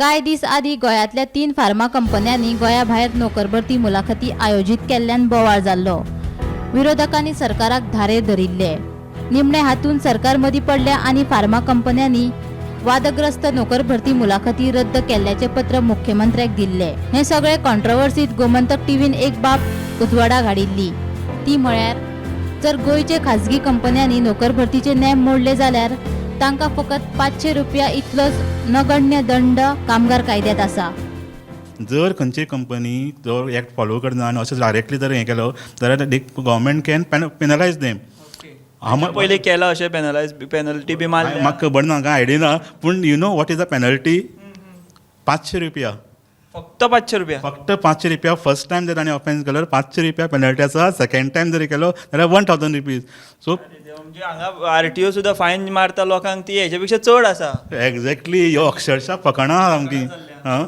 कांय दीस आदीं गोंयांतल्या तीन फार्मा कंपन्यांनी गोंया भायर नोकर भरती मुलाखती आयोजीत केल्ल्यान बोवाळ जाल्लो. विरोधकांनी सरकाराक धारेर धरिल्ले. निमणे हातूंत सरकार मदीं पडल्या आनी फार्मा कंपन्यांनी वादग्रस्त नोकर भरती मुलाखती रद्द केल्ल्याचें पत्र मुख्यमंत्र्याक दिल्लें. हें सगळें कॉन्ट्रवर्सीत गोमंतक टीव्हीन एक बाब उजवाडाक हाडिल्ली, ती म्हळ्यार जर गोंयचे खाजगी कंपन्यांनी नोकर भरतीचे नेम मोडले जाल्यार तांकां फकत 500 रुपया इतलोच नगण्य दंड कामगार कायद्यात आसा. जर खंयची कंपनी जो एक्ट फॉलो करना आनी अशें डायरेक्टली जर हें केलो जाल्यार गव्हर्मेंट can penalise them. हांव पयलीं केला अशें पेनलायज, पेनल्टी बी मारल्या? म्हाका खबर ना, कांय आयडिया ना, पूण you know what is the penalty? 500 रुपया. फक्त 500 रुपया? फक्त 500 रुपया. फर्स्ट टायम जर ताणें ऑफेन्स केलो, 500 रुपया पेनल्टी आसा. सेकंड टायम जर केलो जाल्यार 1000 रुपीज. सो म्हणजे हांगा आरटीओ सुद्दां फायन मारता लोकांक ती हेच्या पेक्षा चड आसा. एग्जॅक्टली, ह्यो अक्षरशा फकाणां आहा सामकी. आं,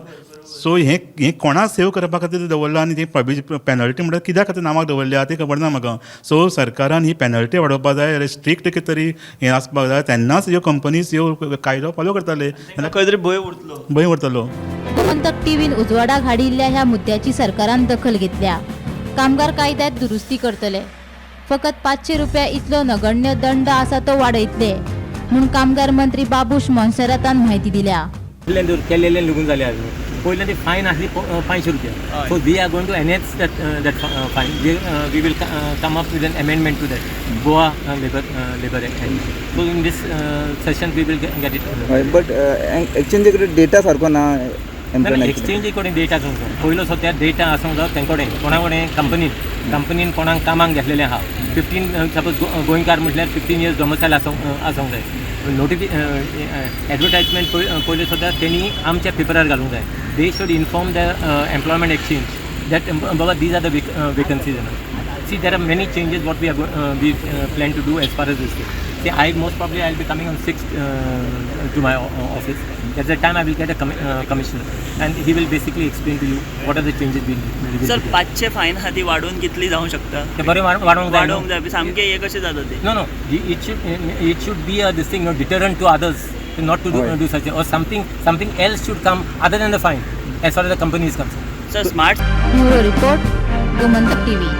सो हें हें कोणा सेव करपा खातीर दवरलां आनी ती पेनल्टी म्हणल्यार कित्या खातीर नांवाक दवरल्या ती खबर ना म्हाका. सो सरकारान ही पेनल्टी वाडोवपा जाय, स्ट्रिक्ट कितें तरी हें आसपाक जाय, तेन्नाच ह्यो कंपनीज ह्यो कायदो फोलो करतले. खंय तरी भंय उरतलो. भंय उरतलो. गोमंतक टीव्हीन उजवाडाक हाडिल्ल्या ह्या मुद्द्याची सरकारान दखल घेतल्या. कामगार कायद्यात दुरुस्ती करतले, फकत 500 रुपया इतलो नगण्य दंड आसा तो वाडयतले म्हूण कामगार मंत्री बाबूश मोन्सेरातान म्हायती दिल्या. केल्लेले लागून जाले आजून. पयलीं ती फायन आसली 500 रुपया. So we are going to enhance that fine. We will come up with an amendment to that Goa Labour Act. So in this session we will get it. हय, बट एक्सचेंजे कडेन डेटा सारको ना employment. एक्सचेंजी कडेन data आसूंक जाय. पयलो सद्या data आसूंक जाय तें कडेन, कोणा कडेन, कंपनीन कंपनीन कोणाक कामाक घेतलेलें आहा. 15, सपोज गोंयकार म्हटल्यार 15 इयर्स डोमिसायल आसूंक जाय. नोटिफि एडवर्टायजमेंट पयलीं सुद्दां तेणी आमच्या पेपरार घालूंक जाय. They should inform the employment exchange that बाबा, these are the vacancies. See, there are many changes what we plan to do as far as this thing. See, I most probably I'll be coming on 6th to my office. At that time, I will get a commissioner, and he will basically explain to you what are the changes we will sir, do. 500 fine आहा ती वाडोवन कितली जावंक शकता? ते बरें वाडोवंक जाय न्हू? वाडोवंक जाय, सामकें हें कशें जाता तें? No. It should be a this thing, no, deterrent to others not to do such or something else should come other than the fine as far as the company is concerned. Sir, smart bureau report, Gomantak TV.